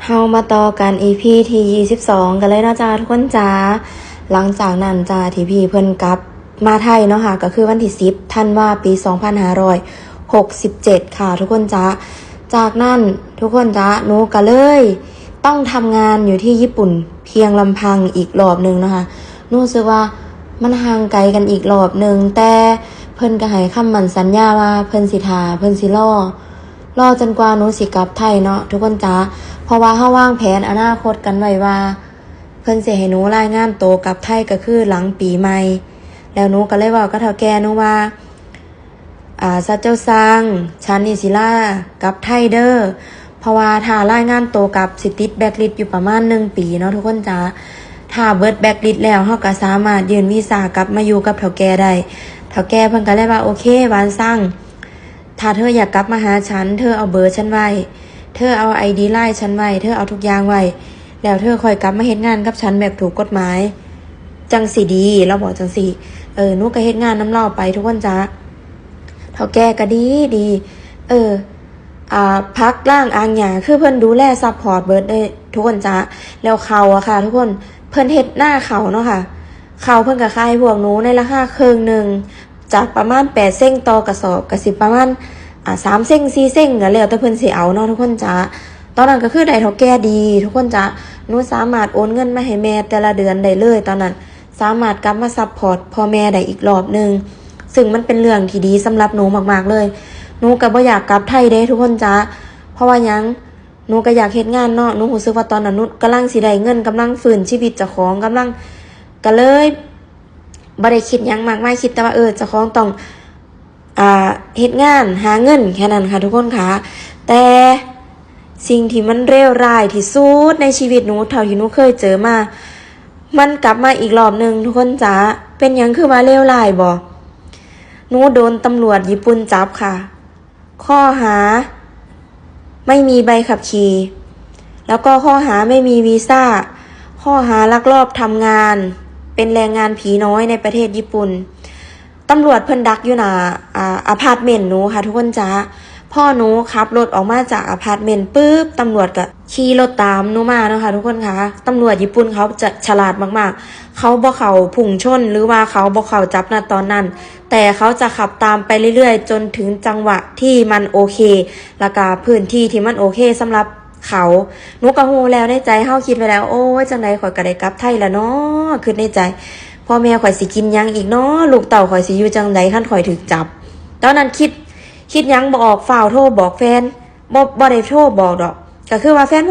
ເຮົາມາຕໍ່ກັນ ອີພີ ທີ ຊາວສອງ ກັນເລີຍເນາະຈ້າ ທຸກຄົນຈ້າ. ຫຼັງຈາກນັ້ນຈ້າ ທີ່ພີ່ເພິ່ນກັບມາໄທເນາະຄ່ະ ກໍຄືວັນທີ ສິບ ທັນວາ ປີ ສອງພັນຫ້າຮ້ອຍຫົກສິບເຈັດ ຄ່ະ ທຸກຄົນຈ້າ. ຈາກນັ້ນ ທຸກຄົນຈ້າ ໜູກໍເລີຍຕ້ອງທຳງານຢູ່ທີ່ຍີ່ປຸ່ນພຽງລຳພັງອີກລອບໜຶ່ງເນາະຄ່ະ. ໜູຮູ້ສຶກວ່າມັນຫ່າງໄກກັນອີກລອບໜຶ່ງ ແຕ່ເພິ່ນກໍໃຫ້ຄຳໝັ້ນສັນຍາວ່າເພິ່ນຊິຖ້າ ເພິ່ນຊິລໍ ລໍຈົນກວ່າໜູຊິກັບໄທເນາະ ທຸກຄົນຈ້າ. ເພາະວ່າເຮົາວາງແຜນອະນາຄົດກັນໄວ້ວ່າ ເພິ່ນຊິໃຫ້ໜູລາຍງານໂຕກັບໄທ ກໍຄືຫຼັງປີໃໝ່. ແລ້ວໜູກໍເລີຍເວົ້າກັບເຖົ້າແກ່ໜູວ່າ ອາ ສັດເຈົ້າຊ່າງ ສັນນີ້ຊິລາກັບໄທເດີ ເພາະວ່າຖ້າລາຍງານໂຕກັບ ຊິຕິດແບລັກລິດຢູ່ປະມານໜຶ່ງປີເນາະ ທຸກຄົນຈ້າ. ຖ້າເບິດແບລັກລິດແລ້ວ ເຮົາກໍສາມາດຍື່ນວີຊາກັບມາຢູ່ກັບເຖົ້າແກ່ໄດ້. ເຖົ້າແກ່ເພິ່ນກໍເລີຍວ່າ ໂອເຄ ຫວານຊັງ ຖ້າເທີຢາກກັບມາຫາສັນ ເທີເອົາເບີສັນໄວ້ ເທີເອົາໄອດີລາຍສັນໄວ້ ເທີເອົາທຸກຢ່າງໄວ້ ແລ້ວເທີຄ່ອຍກັບມາເຮັດງານກັບສັນແບບຖືກກົດໝາຍ ຈັ່ງຊິດີ ລາວບອກຈັ່ງຊີ້. ເອີ ໜູກໍເຮັດງານນຳລາວໄປ ທຸກຄົນຈ້າ. ເຖົ້າແກ່ກໍດີດີ ເອີ ອາ ຜັກລ້າງອາງຫຍ້າ ຄືເພິ່ນດູແລຊັບພອດເບິດເດ້ ທຸກຄົນຈ້າ. ແລ້ວເຂົ້າອະຄ່ະ ທຸກຄົນ ເພິ່ນເຮັດນາເຂົ້າເນາະຄ່ະ ເຂົ້າເພິ່ນກໍຂາຍໃຫ້ພວກໜູໃນລາຄາເຄິ່ງໜຶ່ງ ຈາກປະມານແປດເຊັງຕໍ່ກະສອບ ກໍຊິປະມານ ອາ ສາມເຊັງ ສີ່ເຊັງ ກໍແລ້ວແຕ່ເພິ່ນຊິເອົາເນາະ ທຸກຄົນຈ້າ. ຕອນນັ້ນກໍຄືໄດ້ເຖົ້າແກ່ດີ ທຸກຄົນຈ້າ. ໜູສາມາດໂອນເງິນມາໃຫ້ແມ່ແຕ່ລະເດືອນໄດ້ເລີຍ ຕອນນັ້ນ ສາມາດກັບມາຊັບພອດພໍ່ແມ່ໄດ້ອີກລອບໜຶ່ງ ຊຶ່ງມັນເປັນເລື່ອງທີ່ດີສຳລັບໜູມາກໆເລີຍ. ໜູກໍບໍ່ຢາກກັບໄທເດ້ ທຸກຄົນຈ້າ. ເພາະວ່າຫຍັງ? ໜູກໍຢາກເຮັດງານເນາະ ໜູຮູ້ສຶກວ່າຕອນນັ້ນໜູກຳລັງຊິໄດ້ເງິນ ກຳລັງຟື້ນຊີວິດເຈົ້າຂອງ ກຳລັງ ກໍເລີຍບໍ່ໄດ້ຄິດຫຍັງມາກມາຍ ຄິດແຕ່ວ່າ ເອີ ເຈົ້າຂອງຕ້ອງ ອ່າ ເຮັດງານຫາເງິນ ແຄ່ນັ້ນຄ່ະ ທຸກຄົນຄ່ະ. ແຕ່ສິ່ງທີ່ມັນເລວຮ້າຍທີ່ສຸດໃນຊີວິດໜູ ເທົ່າທີ່ໜູເຄີຍເຈີມາ ມັນກັບມາອີກລອບໜຶ່ງ ທຸກຄົນຈ້າ. ເປັນຫຍັງຄືວ່າເລວຮ້າຍບໍ? ໜູໂດນຕຳຫຼວດຍີ່ປຸ່ນຈັບຄ່ະ ຂໍ້ຫາໄມ່ມີໃບຂັບຂີ່ ແລ້ວກໍຂໍ້ຫາໄມ່ມີວີຊາ ຂໍ້ຫາລັກລອບທຳງານເປັນແຮງງານຜີນ້ອຍໃນປະເທດຍີ່ປຸ່ນ. ຕຳຫຼວດເພິ່ນດັກຢູ່ໜ້າ ອາ ອາພາດເມັນໜູຄ່ະ ທຸກຄົນຈ້າ. ພໍໜູຂັບລົດອອກມາຈາກອາພາດເມັນປຶບ ຕຳຫຼວດກໍຂີ່ລົດຕາມໜູມາເນາະຄ່ະ ທຸກຄົນຄ່ະ. ຕຳຫຼວດຍີ່ປຸ່ນເຂົາຈະສະຫຼາດມາກໆ ເຂົາບໍ່ເຂົ້າພຸ່ງຊົນ ຫຼືວ່າເຂົາບໍ່ເຂົ້າຈັບນະຕອນນັ້ນ ແຕ່ເຂົາຈະຂັບຕາມໄປເລື້ອຍໆ ຈົນເຖິງຈັງຫວະທີ່ມັນໂອເຄ ແລ້ວກະພື້ນທີ່ທີ່ມັນໂອເຄສຳລັບເຂົາ. ໜູກໍຮູ້ແລ້ວໃນໃຈ ເຮົາຄິດໄວ້ແລ້ວ ໂອ້ຍ ຈັ່ງໃດຂ້ອຍກໍໄດ້ກັບໄທແລ້ວເນາະ ຄິດໃນໃຈ. ພໍ່ແມ່ຂ້ອຍຊິກິນຫຍັງອີກເນາະ ລູກເຕົ້າຂ້ອຍຊິຢູ່ຈັ່ງໃດຄັນຂ້ອຍຖືກຈັບ? ຕອນນັ້ນຄິດ ຄິດຫຍັງບໍ່ອອກ ຟ້າວໂທບອກແຟນ ບໍ່ ບໍ່ໄດ້ໂທບອກດອກ ກໍຄືວ່າແຟນເພິ່ນ